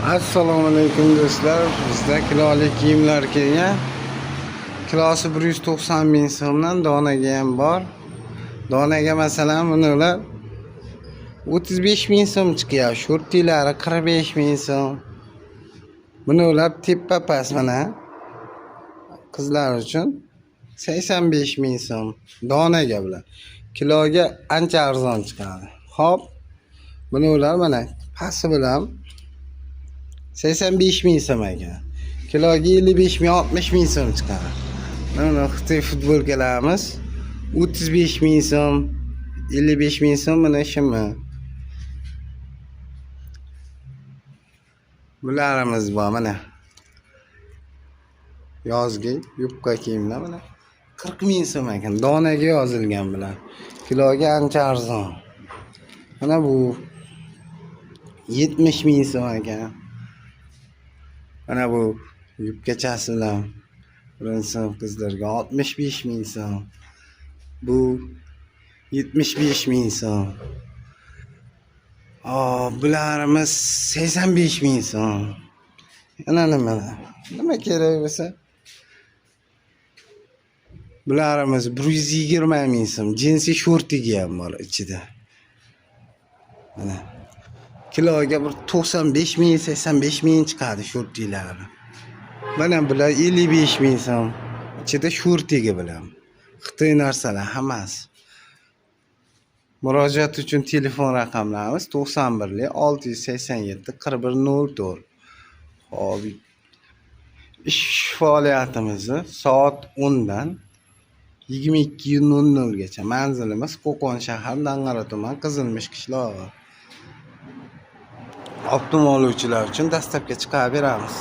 Assalomu alaykum, do'stlar. Bizda kilolik kiyimlar kelgan. Kilosi 190 ming so'mdan, donaga ham bor. Donaga, masalan, bular 35 ming so'm chiqyapti. Shortilari 45 ming so'm. Bular tepa past, mana. Qizlar uchun 85 ming so'm donaga bular. Kiloga ancha arzon chiqadi. Xo'p. Bular mana pasti bilan 85 ming so'm ekan. Kiloga 55 ming, 60 ming so'm chiqadi. Mana Xitoy futbolkalarimiz 35 ming so'm, 55 ming so'm mana shumi. Bularimiz bor mana. Yozgi yubka kiyimlar mana 40 ming so'm ekan. Donaga yozilgan bular. Kiloga ancha arzon. Mana bu 70 ming so'm ekan. Mana bu yubkachasi bilan birinchi sinf qizlarga 65 ming so'm. Bu 75 ming so'm. Bularimiz 85 ming so'm. Yana nimalar? Nima kerak bo'lsa. Bularimiz 120 ming so'm. Jinsi shortigi ham bor ichida. Mana. Kiloga bir 95 ming, 85 ming chiqadi shortilari. Mana bular 55 ming so'm. Ichida shortigi bilan. Xitoy narsalar hammasi. Murojaat uchun telefon raqamlarimiz 91 687 41 04. Xo'p, ish faoliyatimizni soat 10 dan 22:00 gacha. Manzilimiz Qo'qon shahar, Dang'ara tuman, Qizilmish qishlog'i. Оптом oluvchilar uchun доставка chiqarib beramiz.